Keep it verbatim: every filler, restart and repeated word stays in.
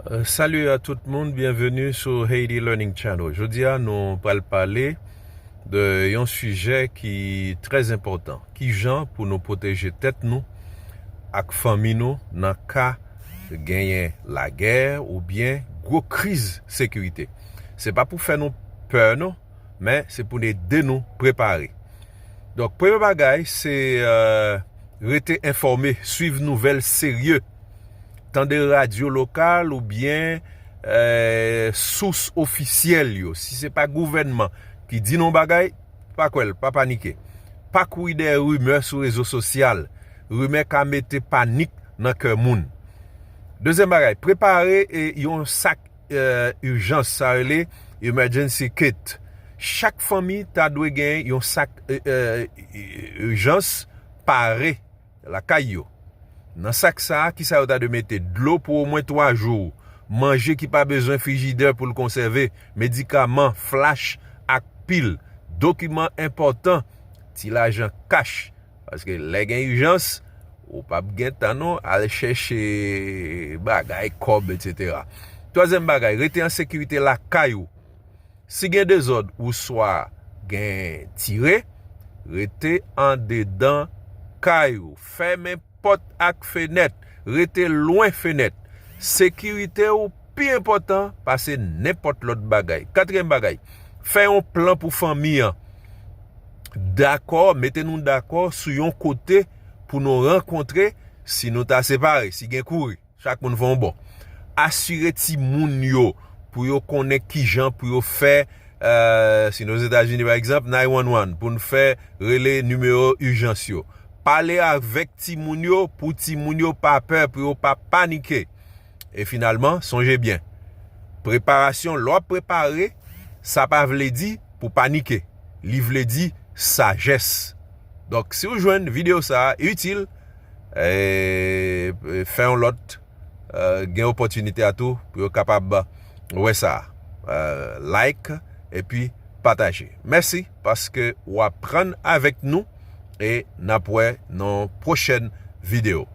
Euh, salut à tout moun, byenveni sou Haiti Learning Channel. Jodi a nou pral pale de yon sijè ki trè enpòtan. Kijan pou nou pwoteje tèt nou ak fanmi nou nan ka genyen lagè oubyen gwo kriz sekirite. Se pa pou fè nou pè non, men se pou n ede nou prepare. Donk, premye bagay, se euh, rete enfòme, swiv nouvèl serye. Tande radyo lokal oubyen euh, sous ofisyèl yo. Si se pa gouvènman ki di nou bagay, pa kwè l, pa panike. Pa kouri dèyè rimè sou rezo sosyal. Rimè ka mete panik nan kè moun. Dezyèm bagay, prepare e, yon sak euh, ijans, sa rele emergency kit. Chak fanmi ta dwe gen yon sak euh, euh, ijans pare lakay yo. Nan sak sa a, kisa yo ta dwe mete? Dlo pou omwen twa jou, manje ki pa bezwen frijidè pou l konsève, medikaman, flach ak pil, dokiman enpòtan, ti lajan kach. Paske lè gen ijans, ou p ap gen tan non al chèche bagay, kòb, etsetera. Twazyèm bagay, rete an sekirite lakay ou. Si gen dezòd ouswa gen tire, rete andedan kay ou. Fèmen pòt ak fenèt. Rete lwen fenèt. Sekirite ou pi enpòtan pase nenpòt lòt bagay. Katriyèm bagay, fè yon plan pou fanmi an. Dakò, mete nou dakò sou yon kote pou nou rankontre si nou ta separe, si gen kouri. Chak moun fè yon bò. Asire timoun yo pou yo konnen kijan pou yo fè, euh, si nou Ozetazini pa egzanp, nine one one, pou n fè rele nimewo ijans yo. Pale avèk timoun yo pou timoun yo pa pè, pou yo pa panike. E finalman, sonje byen, preparasyon, lè w ap prepare, sa pa vle di pou panike. Li vle di sajès. Donk, si w jwenn videyo sa a itil, e, fè yon lòt, e, gen opòtinite a tou pou yo kapab wè sa a. E, like, epi pataje. Mèsi paske w aprann avèk nou e n ap wè nan pwochèn videyo.